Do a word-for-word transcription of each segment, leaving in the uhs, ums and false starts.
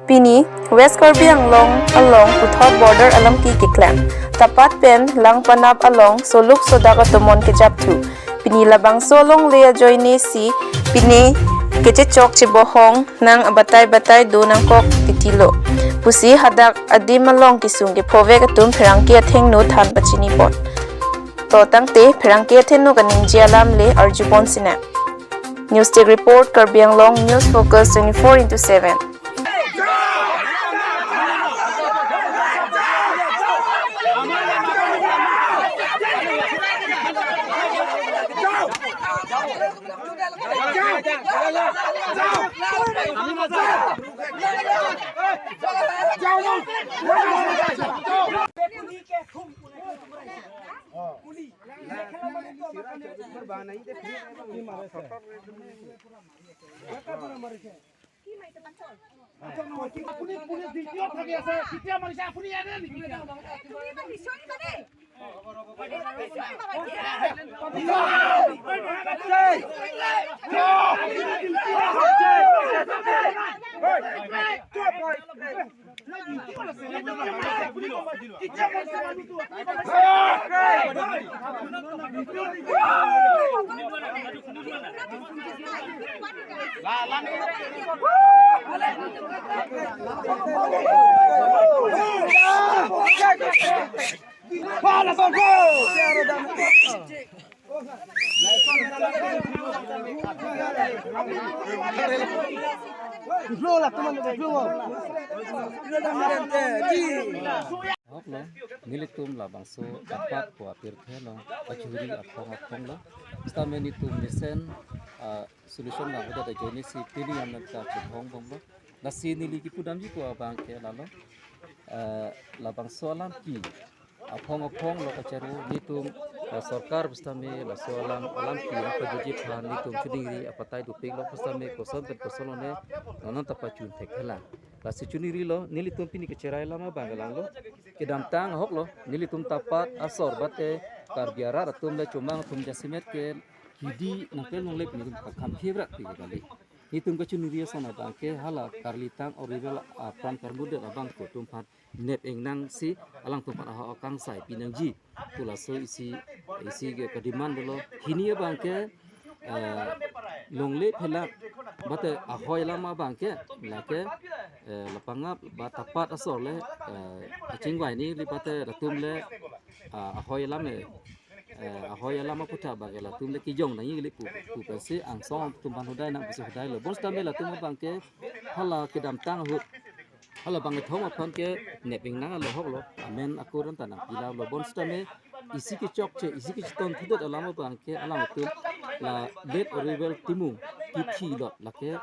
Pini West Karbi Anglong along puthot border alamki keklem. Tapat pen Langpanap along soluk sodak atomon kejapthu. Pini labangso alongle ajoine si pine kechechok chebohong nang abatai batai do nangkok titilo pusi hadak adim along kesung kephovek atum pherangke athengno than pachinipon. To tangte pherangke athengno kaningje alam le arjupon sinang. News Desk Report, Karbi Anglong News Focus twenty-four into seven. Ahok lo, nelitum labangso apat ko apirthe lo, pachuri aphong aphong lo. Sitame nelitum mesen, ah, solution nanghodet ajoine si pini an nangkachethong bomlo. Lasi neli kipudamji ko abang ke lalo, eh, labangso alamki aphong aphong lo kacharo, nelitum, eh, sorkar pusitame laso alam, alamki nangpajuji aphan nelitum chiningri abatai dopiklo, pusitame koson pen koson lone non non ta pachun thekthelang. Lasi chiningrilo, nelitum pini kecherai alam abang langlo. Kedamtang ahok lo, nelitum Tapat asor bate Karbi arat atum le chomang atum jasemet ke hidi nangpel nongle pini nelitum kakham thevrak pi kali. Nelitum kachiningri ason abang ke hala karlitang orivel apran karmudet abang ko atum aphan nep engnang si alangtum aphan ahok akangsai pinangji pu laso isi, isi ke kademand dolo. Hini abang ke, eh, longle phelak bate ahoi alam abang ke lake, eh, Lapangap ba Tapat asor le, eh, achingvai ni li bate latum le, ah, ahoi alam le, eh, ahoi alam aputhak abang ke latum le kijong nangji kali pu, pu pensi angsong atum aphan hodai nang pusi hodai lo. Bonsitame latum abang ke hala kedamtang ahut hala bangkethom aphan ke nep engnang alo ahok lo, amen akur an ta nangpi lalo. Bonsitame isi kechokche, isi kechetong thudet alam abang ke alangtum la det orivel Timung kithi lo, lake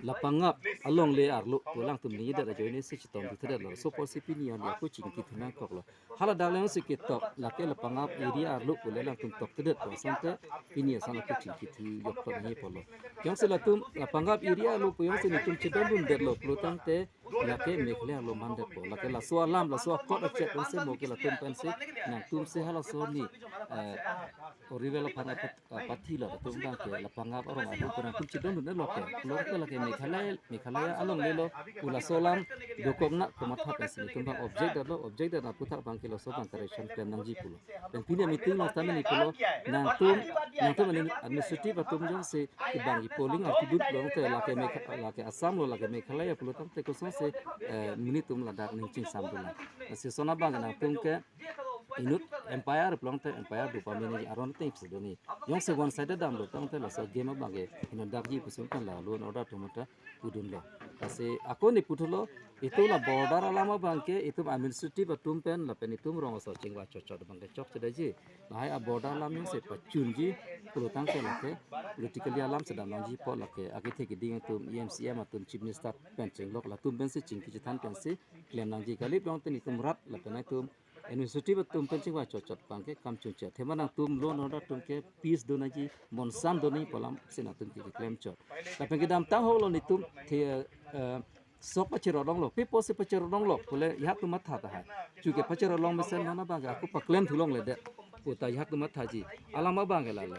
Lapangap alongle arlo pu alangtum ningjedet ajoine si chetong thudet lo. Laso apotsi pini an ako chingki thu nangkok lo. Hala dak le si ketok lake Lapangap area arlo pu le alangtum tok thudet pu asonte pini ason ako chingki thu jokthon ni pulo. Jongsi latum Lapangap area arlo pu jongsi nelitum chedondundet lo pulo tangte lake Meghalaya arlo mandetpo. Lake laso alam, laso akot achet pensi mo ke latum pensi nangtum si halaso ni, eh, orivel aphan apat, apathi lo latum abang ke Lapangap arong atum kurang tum chedondun lo ke. Lo ke lake Meghalaya, Meghalaya alongle lo pu laso alam dokok na komatha pensi nelitum abang object detlo, object det aputhak abang ke laso abang correction klem nangji pulo. Pen pini meeting lo tame ni pulo nangtum, nangtum administrative atum jongsi kibang ki polling arti dut lo te lake Megha-, lake Assam lo lake Meghalaya pulo tangte kosonsi, eh, nelitum ladak ning chingsam dun. Si ason abang nangtum ke inut umpire pulo tangte umpire do pame nangji aron te ipsi do ni. Jongsi one sided damlo tangte laso game abang ke inut dakji pusung kan la law and order atum ta pudunlo. Lasi ako ni puthulo, itum la border alam abang ke itum administrative atum pen lapen itum rong asor chingvai chotchot abang ke chokche detji. Lahai a border alam jongsi pachunji pulo tangte lake politically alam si dam nangji apot lake akethe keding atum E M C M atum chief minister pen chenglok latum pensi chingki chethan pensi klem nangji kali. Pulo tangte nelitum rat lapen itum administrative atum pen chingvai chotchot abang ke kam chunche. Athema nangtum law and order atum ke peace do nangji, monsam do nangji pu alam si nangtum ke keklem chot. Lapen kedamtang ahok lo nelitum the, eh, sok pacherot longlo, pi apotsi pacherot longlo pule iha atum matha tahai. Chuke pacherot long mesen non abang ke ako paklem thu longledet pu ta iha atum mathaji. Alam abang ke lalo.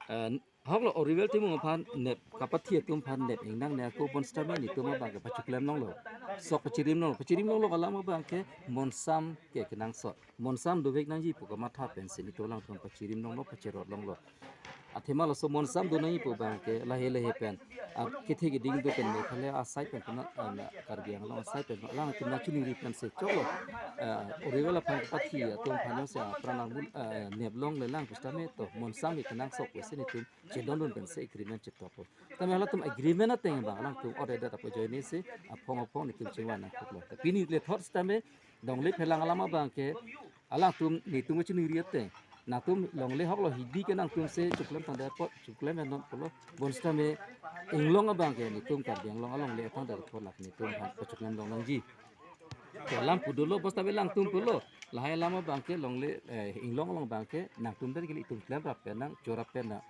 Eh, Ahoklo Oriwel Timung aphan nep kapathi atum aphan nep ingnang ne ako bonsitame netum abangke pachiklem longlo. Sok pachirim longlo. Pachirim longlo alam abangke monsam ke kenangsot. Monsam dovek nangji pu kamatha pensi netum alangtum pachirim longlo, pachirot longlo. Athema laso monsam do nangji pu abangke lahei lahei pen, a, kethe keding do pen Meghalaya asai pen puna, a, na Karbi Anglong asai pen alangtum nangchiningri pensi choklo. A, Oriwel aphan kapathi atum aphan jongsi apran angmun, a, nep longlelang pusitame to monsam ke kenangsot pusi netum chedondun pensi agreement chetokpo. Tame halatum agreement ateng abang alangtum order data po join si aphong aphong netum chingvai nangkoklo. Pini le thot sitame longle phelang alam abangke alangtum netum chiningri ateng. Nangtum longle ahoklo hidi ke nangtum si chiklem tangdet apot chiklem non pulo. Bonsitame inglong abangke netum Karbi Anglong alongle tangdet apot lake netum aphan pachiklem long nangji. Ke alam pu dolo, bonsitame alangtum pulo. Lahei alam abangke longle, eh, inglong along abangke nangtum den ke ilitum klemrap pen nang, chorap pen nang.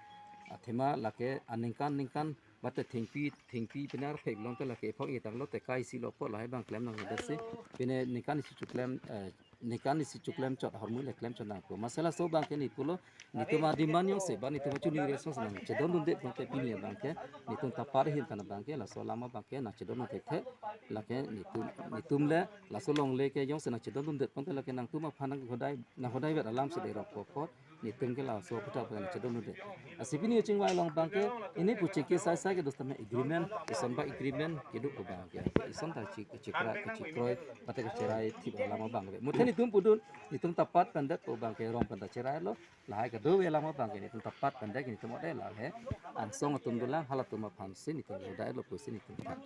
Athema lake aningkan ningkan mate thengpi, thengpi pine arphek longte lake ephong etang lote kaisi lo apot lahei abang klem nangdetsi. Pine ningkan isi chiklem, eh, ningkan isi chiklem chot ahormu le klem chot nangpo. Amatsi laso abangke ne pulo, netum ademand jongsi ba netum achiningri asonsi nangchedondundet pulote pini abangke netum tapat ahin pen abangke laso alam abangke nangchedondun thekthe. Lake netum, netum le laso longle ke jongsi nangchedondundet pulote lake nangtum aphan nanghodai, nanghodai vet alamsi derokpo apot netum ke laso aputhak pen nangchedondundet. Lasi pini chingvai along abangke ili pu chingki sai sai kedo sitame agreement, ison ba agreement kedo pu abangke ison ta chi, chikra, chikroi mate kachirai thip alam abang le. Muthe netum pudun, netum tapat pendet pu abangke rong pen ta chirailo. Lahei kedo ave alam abangke netum tapat pendet netum ode lahei angsong atum dolang, halatum aphansi netum hodai lo pusi netum tapat.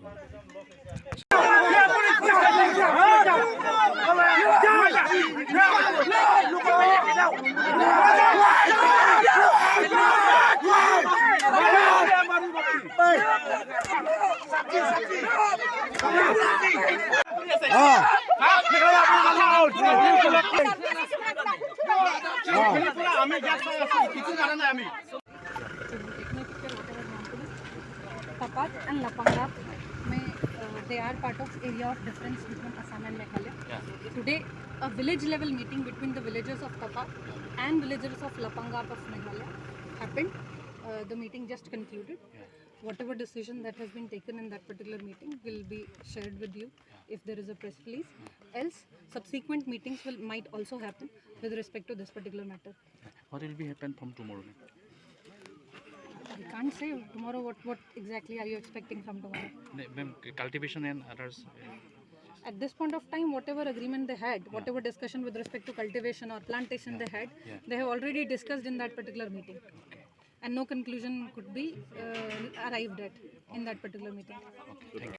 Tapat and Lapangap, may, uh, they are part of area of difference between Assam and Meghalaya. Yeah. Today, a village level meeting between the villagers of Tapat and villagers of Lapangap of Meghalaya happened. Uh, the meeting just concluded. Yeah. Whatever decision that has been taken in that particular meeting will be shared with you if there is a press release. Else, subsequent meetings will might also happen with respect to this particular matter. What will be happen from tomorrow? I can't say tomorrow what, what exactly are you expecting from tomorrow. Ne- ma'am, cultivation and others. At this point of time, whatever agreement they had, whatever discussion with respect to cultivation or plantation they had, Yeah. they have already discussed in that particular meeting. And no conclusion could be uh, arrived at in that particular meeting. Thank you.